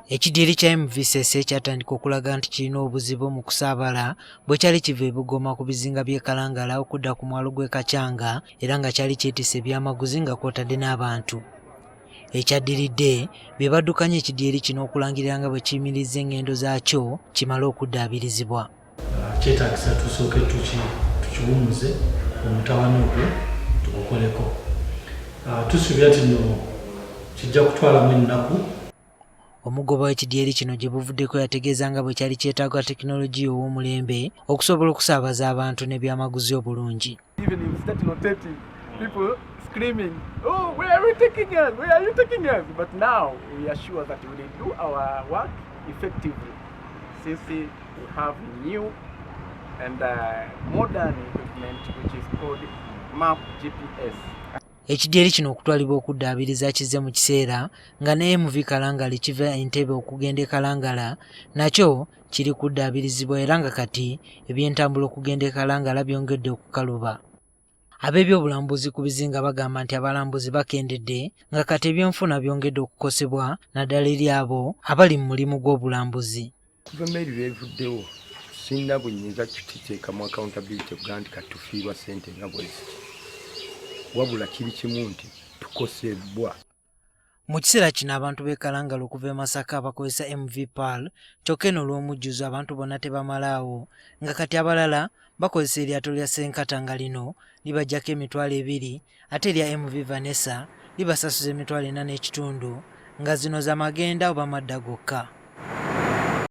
Ekidyeri kya MV Ssese kyatandika okulaga nti kirina obuzibu mu kusaabala bwe kyali kiva e Bugoma ku bizinga by'e Kalangala okudda ku mwalo gw'e Kachanga era nga kyali kyetisse ebyamaguzi nga kw'otadde n'abantu. Ekyaddiridde be baddukanya ekidyeri kino okulangirira nga bwe kiyimirizza eng'endo zaakyo kimale okuddaabirizibwa. Kyetaagisa tusooke tukiwummuze omutawaana ogwo tugukoleko. Tusuubira nti nno kijja kutwalamu ennaku. Omugoba w'ekidyeri kino gye buvuddeko yategeeza nga bwe kyali kyetaaga tekinologiya ow'omulembe okusobola okusaabaza abantu n'ebyamaguzi obulungi. Even if you start rotating, people screaming, "Oh, where are you taking us? Where are you taking us?" But now we are sure that we will do our work effectively since we have new and modern equipment which is called MAP GPS. Ekidyeri kino okutwalibwa okuddaabiriza kizze mu kiseera nga ne MV Kalangala ekiva Entebbe okugenda e Kalangala nakyo kiri kuddaabirizibwa era nga kati ebyentambula okugenda e Kalangala byongedde okukaluba. Ab'ebyobulambuzi ku bizinga bagamba nti abalambuzi bakendedde nga kati ebyenfuna byongedde okukosebwa naddala eri abo abali mu mulimu gw'obulambuzi. Kuva emmeri lwevuddewo sirina bwe nnyinza kukiteeka mu accountability okugaa nti kati tufiirwa ssente nga bwe ziti, wabula kiri kimu nti tukosebwa. Mu kiseera kino abantu b'e Kalangala okuva e Masaka bakozesa MV Pearl, kyokka eno olw'omujjuzo abantu bonna tebamalaawo nga kati abalala bakozesa eryato lya Senkata nga lino libajjako 20,000 ate erya MV Vanessa libasasuza 4,500 nga zino za magenda oba madda gokka.